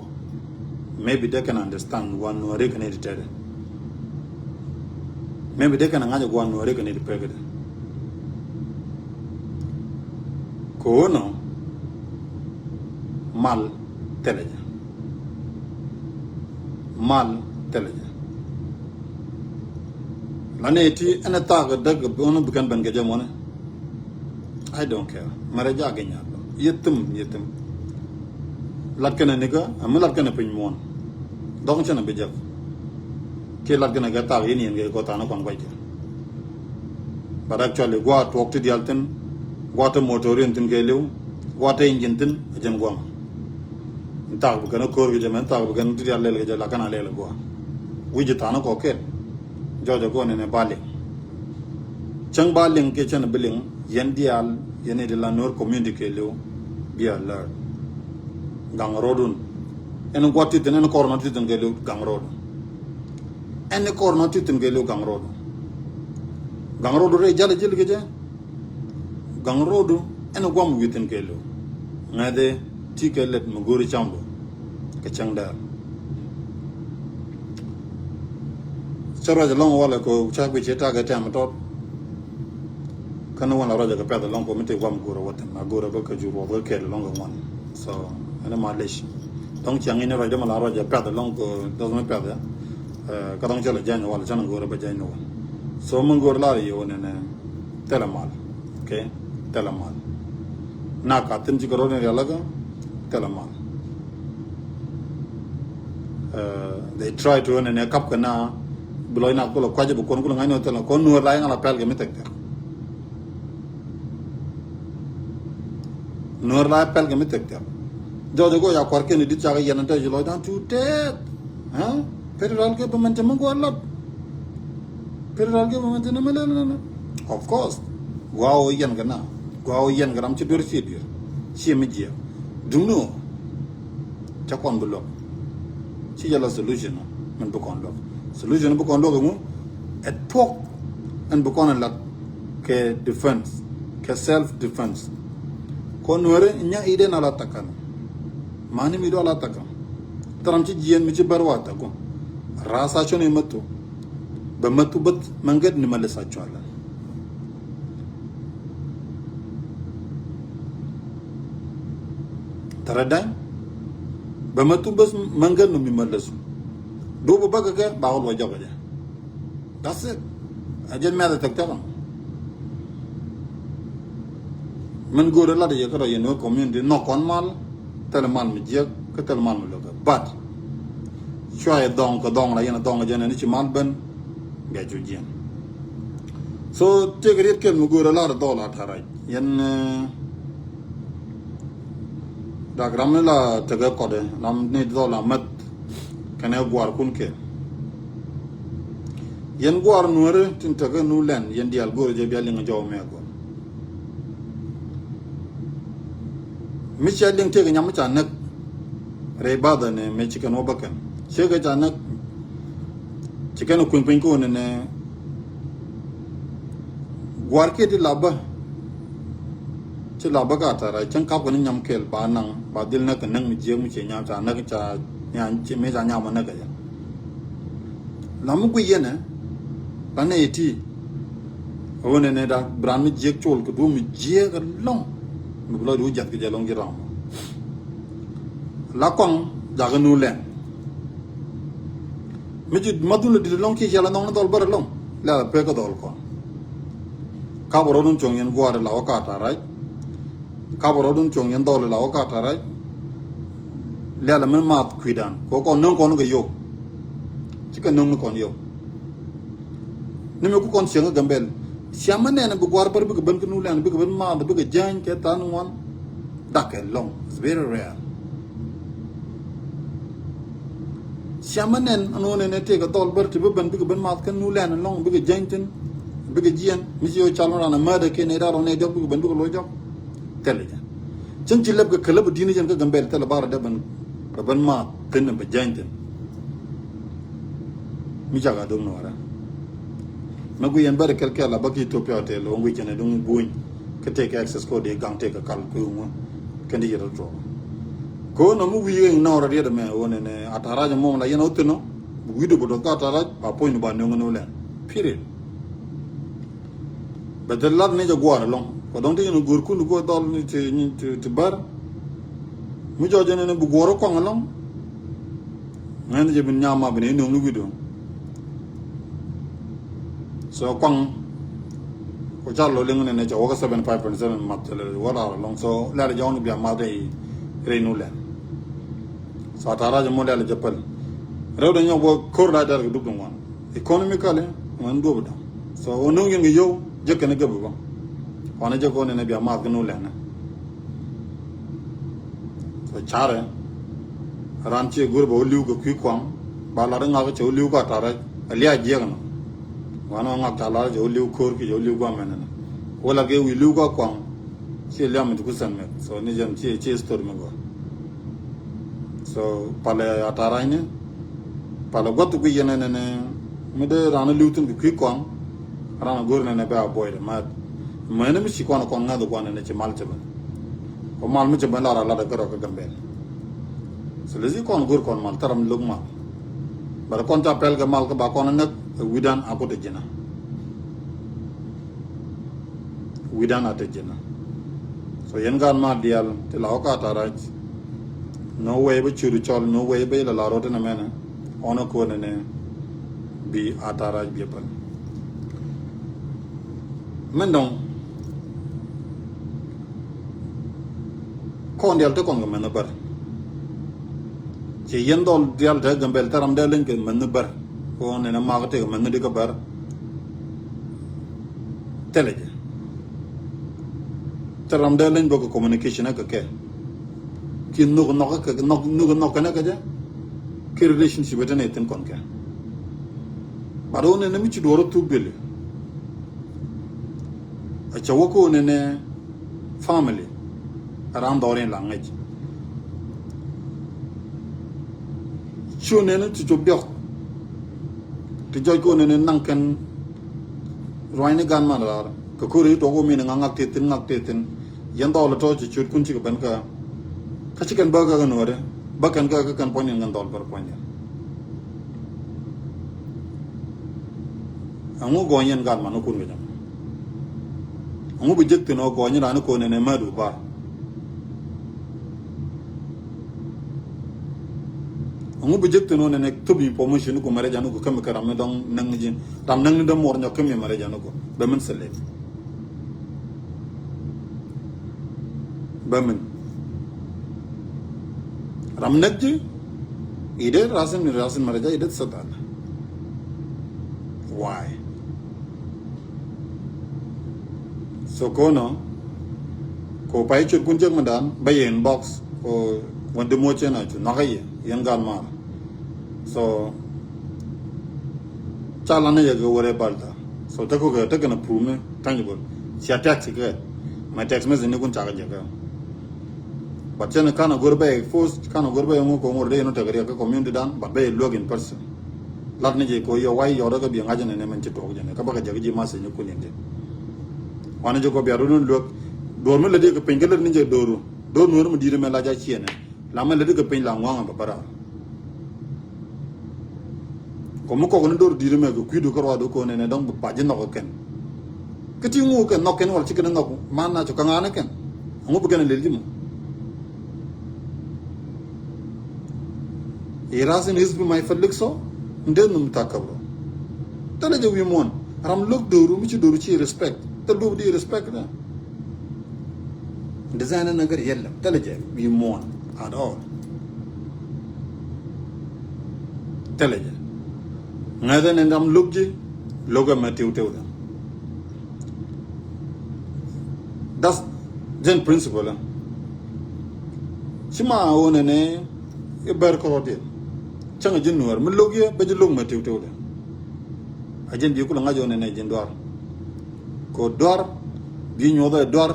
Maybe they can understand wan nuɔri kɛ ni di tɛdɛ. Maybe they can ŋa̱c wan nuɔri kɛ ni di pekɛ dɛ. Ko̱nɔ mal thilɛ jɛ. Mal thilɛ jɛ. La ni ti ɛn ɛ thak däk bi ɣän bi kɛn ben kɛ jɛ mɔnɛ. I don't care. Mɛrɛ jak inyal. Yɛ thim, yɛ thim. Lat kɛnɛ nikä, ami lat kɛnɛ piny muɔn. Dɔk cɛn a bi jɛk. Kiɛ lat kɛnɛ kɛ thak yɛn yɛn kɛ kɔ tha̱a̱n kɔn guac kɛ. But actually gua̱a̱ tuɔɔk ti diaal thi̱n. Gua̱a̱ te motorin thi̱n kɛ li̱w. Gua̱a̱ te engine thi̱n a jɛn gua̱a̱. Thak bi kɛn a ko̱r kɛ jɛ mɛn thak bi kɛn ti diaal lɛl kɛ jɛ la kɛn a lɛl gua̱a̱. Wi̱c tha̱a̱n kɔ kɛl. Jɔɔc a kɔn ɛn ɛ ba liŋ. Cäŋ ba liŋ kiɛ cɛn bi liŋ yɛn diaal yɛn i̱ di la Nuer community kɛ li̱w. Be alert. Gaŋ ro̱dun. Ɛn gua̱t tithin ɛn kɔr nɔ tithin kɛ li̱w gaŋ ro̱dun. Ɛn kɔr nɔ tithin kɛ li̱w gaŋ ro̱dun. Gaŋ ro̱dun rɛy jal ji̱l kɛ jɛ. Gaŋ ro̱du ɛn guam wi̱thin kɛ lo̱. Ŋäthɛ ti kɛ lɛt mi go̱o̱ri camdu kɛ cäŋ dɛɛr. Cä ruac ɛlɔ̱ŋ walɛ kɛ ca guic cɛ takɛ tɛm tɔt. Kä ni wan la ruac kɛ pɛth ɛlɔ̱ŋ kɛ mi ti guam go̱o̱rɛ wä thi̱n a go̱o̱rɛ bä kɛ jur wä bä kɛɛl ɛlɔ̱ŋ kɛ ŋuan. So ɛn ma lec. Dɔ̱ŋ ciaŋ in ruac dämɛ la ruac ɛ pɛth ɛlɔ̱ŋ kɛ dɔ̱th mi pɛth ɛ. Kä dɔ̱ŋ cä lɛ jany walɛ cä ni go̱o̱rɛ bä jany ni wä. So mi go̱o̱rɛ la yɛ wä nɛnɛ. Thilɛ mal. Okay. Thilɛ mal. Na ka thin ci kɛ rot in rialikä. Thilɛ mal. They try to nɛnɛ kap kɛ na bi lɔc na kulɛ kuac bi kuɔn kulɛ ŋa̱c ni thilɛ kɔn nuɔr la in ala pɛl kɛ mi thɛk thɛk. Nuɔr la pɛl kɛ mi thɛk thɛk. Jɔc go̱o̱c a kuar kɛn dit cakɛ yɛn tɛ ci lɔc dan tu tɛth. Federal government cɛ mi guɔ lap. Federal government ni mi lɛl nɛnɛ. Of course. Gua o yɛn kɛ na. Gua o yɛn kɛ ram ci duer ci duer. Ci mi jiɛ. Duŋni o. Cä kɔn bi luäk. Ci jɛ la solution min bi kɔn luäk. Solution bi kɔn luäk ɛŋu? Ɛ thuɔ̱k ɛn bi kɔn ɛ lat kɛ defense, kɛ self defense. Kɔn Nuäri nya i̱ den a la takan. Mani mi do a la takan. Thil ram ci jiɛn mi ci bär wa taku. Rasa cuni matu. Bɛ matu bät mangɛt ni ma lisa cuala. Tɛrɛ da̱ny. Bɛ matu bät mangɛt ni mi ma lisu. Dubu bä kɛ kɛ ba wä luɔ jɔk kɛ jɛ. That's it. A jɛn mɛth a tɛk tɛk ɔn. Min go̱o̱rɛ lat yɛ kärɔ yɛn wä community nɔk kɔn mal. Thil mal mi jiɛk kä thil mal mi lo̱kɛ. But cua yɛ dhɔŋ kɛ dhɔŋ la yɛn a dhɔŋ jɛn ni ci mal ben. Bia cu jiɛn. So tëëkɛ riet kɛl mi go̱o̱rɛ lat dhɔl a ta̱rac. Yɛn, eh, dak ram ni la tekɛ kɔdɛ, ram ni dhɔl a mäth kɛnɛ gua̱a̱r kun kɛ. Yɛn gua̱a̱r Nuäri tin tekɛ nu lɛn, yɛn diaal go̱o̱r jɛ bia liŋ jɔw mɛ gua̱a̱r. Mi cia liŋ tëëkɛ nyam mi ca näk rɛy bathɛ ni mɛ ci kɛn wä bä kɛn. Ciekɛ ca näk ci kɛn kuny piny ko̱n ni nɛ. Gua̱a̱r kiɛ ti la bä. Ci la bä ka tara cäŋ kap kɛ ni nyam kɛl ba naŋ ba dhil näk kɛ näk mi jiɛk mi cie nyam ca näk ca nyam ci mi ca nyam ma näk kɛ jɛ. La mi gui yɛnɛ la nɛ iti. A wä nɛ nɛ da bran mi jiɛk col kɛ duɔ mi jiɛk alɔŋ. Mi bi lɔ di wä jath kɛ jɛ lɔŋ ji̱ ram. La kɔŋ jakä nu lɛn. Mi ji̱ ma dhun lɛ dit lɔŋ kiɛ ciɛ la nɔŋ ni dhɔl bärɛ lɔŋ. Lɛ la pek kä dhɔl kɔn. Kap rɔdun cuɔ̱ŋ yɛn gua̱a̱r la wä ka ta̱rac. Kap rɔdun cuɔ̱ŋ yɛn dhɔl la wä ka ta̱rac. Lɛ la min maath kui̱dan kɛ kɔn nöŋ kɔn kɛ yio̱w. Cikɛ nöŋ ni kɔn yio̱w. Ni mi ku kɔn cieŋ kä Gambɛl. Ciamä nɛn bi gua̱a̱r bär bikɛ ben kä nu lɛn bikɛ ben maath bikɛ jäny kɛ than ŋuan. Dakɛ lɔŋ. It's very rare. Ciamä nɛn ɛn ɣöö nɛn ɛ tëëkɛ dhɔl bär ti bi ben bikɛ ben maath kä nu lɛn ɛn lɔŋ bikɛ jäny thin bikɛ jiɛn mi ci ɣöö cal ran ɛ määtdɛ kɛ nɛy da̱r ɔ nɛy diɔk bikɛ ben bikɛ loc jɔk. Thilɛ jɛ cäŋ ci lɛp kɛ kɛ lɛp ɛ di̱n jɛn kä Gambɛl thilɛ bar ɛ dee ben bɛ ben maath thin bɛ jäny thin. Mi cak a dom nuɔrɛ. Mɛ gui yɛn bɛr kɛl kɛl a bä ki Ethiopia hotel wä gui cɛn a dom buny. Kä tëëkɛ access code di gaŋ tëëkɛ kal kui̱ ŋuɔ̱n. Kɛn di yɛ rɔ tuɔk. Kɛ wä nɔ mi wi̱i̱ ɣeŋ nɔɔrɛ riet ɛmɛ wä nɛnɛ a ta̱rac ɛmɔ mi la yɛn a wä thin ɔ. Wi̱i̱ di bɛ dɔth ka ta̱rac ba puɔ̱ny ni ba nöŋ ni wä lɛn. Period. Bɛ thil lat ni jɛ gua̱a̱r ɛlɔ̱ŋ kɛ dɔ̱ŋ ti yɛn go̱o̱r kun go̱o̱r dhɔl ni ti, ni ti, ti bär. Mi jɔɔc ɛn ɛn bi guɔ̱ɔ̱r ɛ kɔaŋ ɛlɔ̱ŋ. Ŋäth jɛ bin nyam ma bin inöŋ ni wi̱do̱. So kɔaŋ ku ca lɔ liŋ ni ni cɛ wä kä seventy five point seven math cɛ lɛ wä raar ɛlɔ̱ŋ. So lɛl jɛ wä ni bia math rɛy rɛy nu lɛl. So a ta̱ra̱ jɛ mɔ lɛl jɛ päl. Rɛw dɛ nyɔk wä ko̱r la dɛr kɛ dup di ŋuan. Economically ŋuan duɔp dɔ̱ŋ. So wä no̱ŋ yɛn kɛ yio̱w jek kɛn gäp bä. Wanɛ jek wä nɛnɛ bia math kɛ nu lɛnɛ. So carɛ ran ciɛ go̱r bɛ wä li̱w kɛ kui̱ kuaŋ. Ba lat ŋak cɛ wä li̱w ka tarɛ a liac jiɛk nɔ. Wanɛ wä ŋak ca lat cɛ wä li̱w ko̱r ki cɛ wä li̱w guamɛn nɛ. Wä lat kɛ wi̱i̱ li̱w ka kuaŋ. Ciɛ liam mi ti ku sɛn mɛk. So ni jɛn ciɛ ciɛ story mi gɔr. So palɛ a tarany ni. Palɛ guath ti guic yɛn ɛnɛnɛ mi dee ran a li̱w thin kɛ kui̱ kɔaŋ. Ran a go̱r nɛnɛ bɛ a buɔydɛ ma. Mɛni mi ci kɔn kɔn ŋa̱th guan nɛnɛ ci mal cɛ bɛ. Kɔ mal mi cɛ bɛ lar a lat a gärɔ kä Gambɛl. So lesi kɔn go̱r kɔn mal thɛrɛ mi lo̱k mal. Bɛ kɔn ca pɛl kɛ mal kä ba kɔn a näk ɛ wi̱dan a kut ɛ ji̱na. Wi̱dan a te ji̱na. So yɛn gaat ma diaal ti la wä ka tarac. No way bä ciöt cɔl, no way bä ilɛ la rot inɛ mɛnɛ. Ɔn a kuɔn inɛ bi a tarac bi pal. Min dɔŋ kɔn diaal te kɔn kɛ mɛn bär. Ci yɛn dhɔl diaal te Gambɛl te ram dee leny kɛ mɛn bär. Kɔn inɛ mak te kɛ mɛn di kɛ bär. Thilɛ jɛ. Thil ram dee leny bä kɛ communication kɛ kɛ. Ki nhök nhɔk kɛ nhök nhɔk kɛnɛ kɛ jɛ. Ki relationship tɛn ithin kɔn kɛ. But wä nɛnɛ mi ci duɔr thuk bili. A cɛ wä ko nɛnɛ family. Ram dhɔr in la ŋäc. Cu nɛn ti cop diɔk. Ti jɔc ko nɛn naŋ kɛn ruanyni gan man raar. Kɛ kori tɔk wä min ŋa̱k ŋa̱k ti thin ŋa̱k ti thin. Yɛn dhɔl tɔ ci ciöt kun ci kɛ ben kä. Kä ci kɛn bä kä kɛ nuɔ̱ɔ̱dɛ bä kɛn kä kä kɛn puɔ̱ny in kɛn dhɔl bär puɔ̱ny in. Ɛŋu gɔny yɛn gan man kun kɛ jam. Ɛŋu bi jek thin ɔ gɔny ran ko nɛn ɛ madu bar. Ɛŋu bi jek thin ɔ nɛn ɛ thop information ku mɛrɛ jan ku kämi kä ram mi dɔŋ näŋ ni ji̱ ram näŋ ni däm muɔr nyɔk kämi mɛrɛ jan ku bɛ min sɛ lep. Bä min ram näk ji̱. Idet rasin mi rasin maraja idet satan. Why? So kono ko pay cut kun jek mi dan bä yɛ inbox ko wandi mo cen a cu nɔk a yɛ yɛn gal mar. So ca lan a yɛ kɛ wɛrɛ balta. So te ko kɛ te kɛ na prove ni tangible. Cia text kɛ my text message ni kun ca kɛ jɛ kɛ. But cɛn kan a gor bɛ force kan a gor bɛ ŋu ko ŋor de no te kɛ riɛ kɛ community dan but bɛ luek in person. Lat ni jɛ ko yɔ wai yɔ de kɛ bi ŋa̱c ni ne men ci tok jɛ ne kɛ bä kɛ jɛ kɛ ji message ni kun in de. Wan jɛ ko bia ru luek dor mi le de kɛ piny kɛ le ni jɛ doru dor nuor mi di de me la ja ciɛ ne. La mɛ lɛ di kɛ piny la ŋuaŋ bɛ bä raar. Kɔ mi kɔk ni dor di̱i̱t mɛ kɛ kui̱du kä ruaadu ko̱n ɛn ɛ dɔ̱ŋ bi pac ji̱ nhɔk kɛn. Kä ti ŋu kɛn nhɔk kɛn wal ci kɛn nhɔk man na cu kä ŋa̱n kɛn. Ɛŋu bi kɛn lel ji̱ mɔ. Iras in hizbi ma ifalik so. Nden num ta kabro. Tɛlɛ jɛ wi̱i̱ muɔ̱n ram lo̱k do̱ru mi ci do̱ru ci respect. Tɛl duɔ̱p di respect da. Design na gari yɛlɛ tɛlɛ jɛ wi̱i̱ muɔ̱ɔ̱n at all. Tɛlɛ jɛ ŋäthɛ ni ram lo̱k ji̱ lo̱k ɛmɛ tiw tiw dɛ. That's jɛn principle. Ci ma wä nɛ nɛ i̱ bɛr kɔrɔ diɛ cäŋ ji̱ nuɔr mi lo̱k yɛ bɛ ji̱ lo̱k mɛ tiw tiw dɛ. A jɛn bi kulɛ ŋa̱c wä nɛ nɛ ji̱n duar. Ko duar bi nyuɔth ɛ duar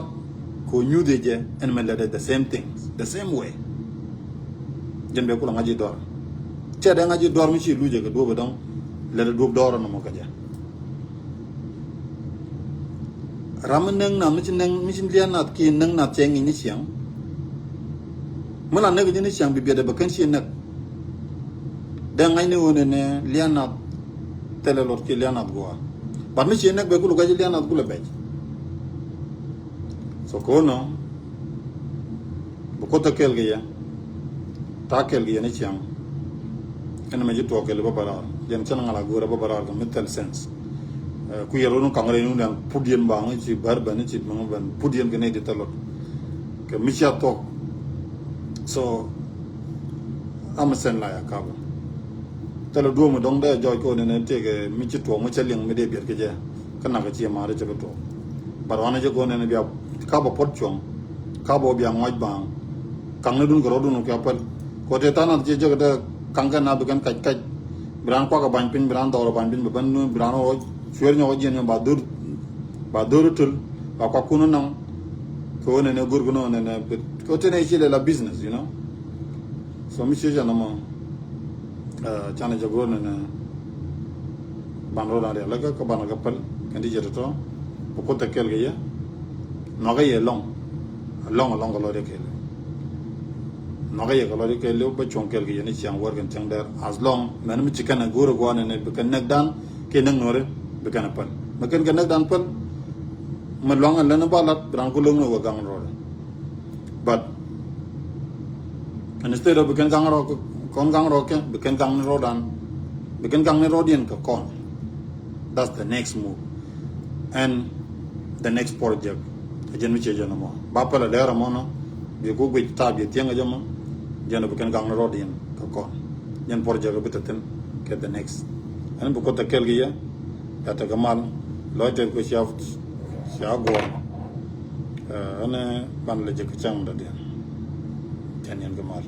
ko nyuth ɛ jɛ ɛn mɛ lɛt ɛ the same thing the same way. Jɛn bɛ kulɛ ŋa̱c i̱ duar cɛ dɛ ŋa̱c i̱ duar mi ci luc ɛ kɛ duɔp ɛ dɔŋ lɛt ɛ duɔp duar ɛ nɔmɔ kɛ jɛ. Ram mi näk nath mi ci näk mi ci lian nath ki näk nath cɛ ŋi̱ny ni ciaŋ. Mi la näk ji̱ ni ciaŋ bi biɛt ɛ bɛ kän ci näk. Dee ŋa̱c ni ɣöö nɛnɛ lian nath thilɛ lot ki lian nath gua̱a̱. But mi ci näk bɛ kulɛ gua̱c lian nath kulɛ bɛc. So ko̱n nɔ bi kuoth ɛ kɛɛl kɛ yɛ. Ta̱a̱ kɛɛl kɛ yɛ ni ciaŋ. Ɛn mɛ ji̱ tuɔɔk kɛɛl bä bä raar jɛn cɛn ŋa̱l a go̱o̱rɛ bä bä raar kɛ mi thil sense. Ku yɛ run kaŋ rɛy nun ɛn put yɛn baŋ ci bär bɛn ci bäŋ bɛn put yɛn kɛ nɛy di thil lot. Kɛ mi cia thuɔk. So am sɛn la ya kaba. Thilɛ duɔ̱ɔ̱m dɔ̱ŋ dee jɔɔc kɛ ɣöö nɛnɛ tëëkɛ mi ci tuɔɔk mi cä liŋ mi dee biɛt kɛ jɛ. Kä nak kɛ ci ma̱a̱ri cɛ bi tuɔɔk. But wanɛ jɛ kɛ ɣöö nɛnɛ bia kaba puɔt cuɔ̱ŋ. Kaba bia ŋɔc baŋ. Kaŋni dun kɛ rɔ̱dun kɛ päl. Kɛ ɣöö tëë tha̱a̱ŋ nath ciɛ jɛ kɛ dee kaŋ kɛn na bi kɛn kac kac. Bi raan kuak kɛ ba̱ny piny bi raan dhɔɔr kɛ ba̱ny piny bi ben bi raan rɔ cueer nyɔk jiɛn nyɔk ba dhor ba dhor töl ba kuak kun nɔŋ. Kɛ ɣöö nɛnɛ go̱r kun nɔŋ nɛnɛ kɛ ɣöö tëë nɛ ci lɛ la business you know. So mi ciec ɛn ɔmɔ canɛ jɛ go̱o̱r ni ni ban ro̱dan rialikä kä banɛ kɛ päl kɛn ti jɛ tɔ̱tɔ̱. Bi kuoth ɛ kɛɛl kɛ yɛ. Nuakä yɛ lɔŋ. Lɔŋ lɔŋ kɛ lɔcdɛ kɛɛl. Nuakä yɛ kɛ lɔcdɛ kɛɛl bä cuɔ̱ŋ kɛɛl kɛ yɛ ni ciaŋ wär kɛn cäŋ dɛr as lɔŋ mɛn mi ci kɛn ɛ go̱o̱r ɛ gua̱a̱n ni bi kɛn näk dan kɛ näk nuɔ̱ri bi kɛn ɛ päl mi kɛn kɛ näk dan päl. Mi luaŋ ɛn lɛn ba lat bi ran ku lo̱ŋ ni wä gaŋ rɔɔdɛ. But instead of bi kɛn gaŋ rɔ kɔn gaŋ rɔ kɛ bi kɛn gaŋ ni rɔ dan bi kɛn gaŋ ni rɔ diɛn kɛ kɔn. That's the next move and the next project. A jɛn mi cɛ jɛn mɔ ba pɛlɛ lɛr mɔ nɔ bi ku guic ta bi thiɛŋ jɛ mɔ. Jɛn bi kɛn gaŋ ni rɔ diɛn kɛ kɔn. Jɛn project bi te thin kɛ the next ɛn bi kuoth te kɛl ki yɛ. Ya te kɛ mal lɔc te ku ciaf. Cia guɔ̱ɔ̱r ɛn ban lɛ jɛ kɛ cäŋ dɔ̱diɛn. Cɛn yɛn kɛ mal.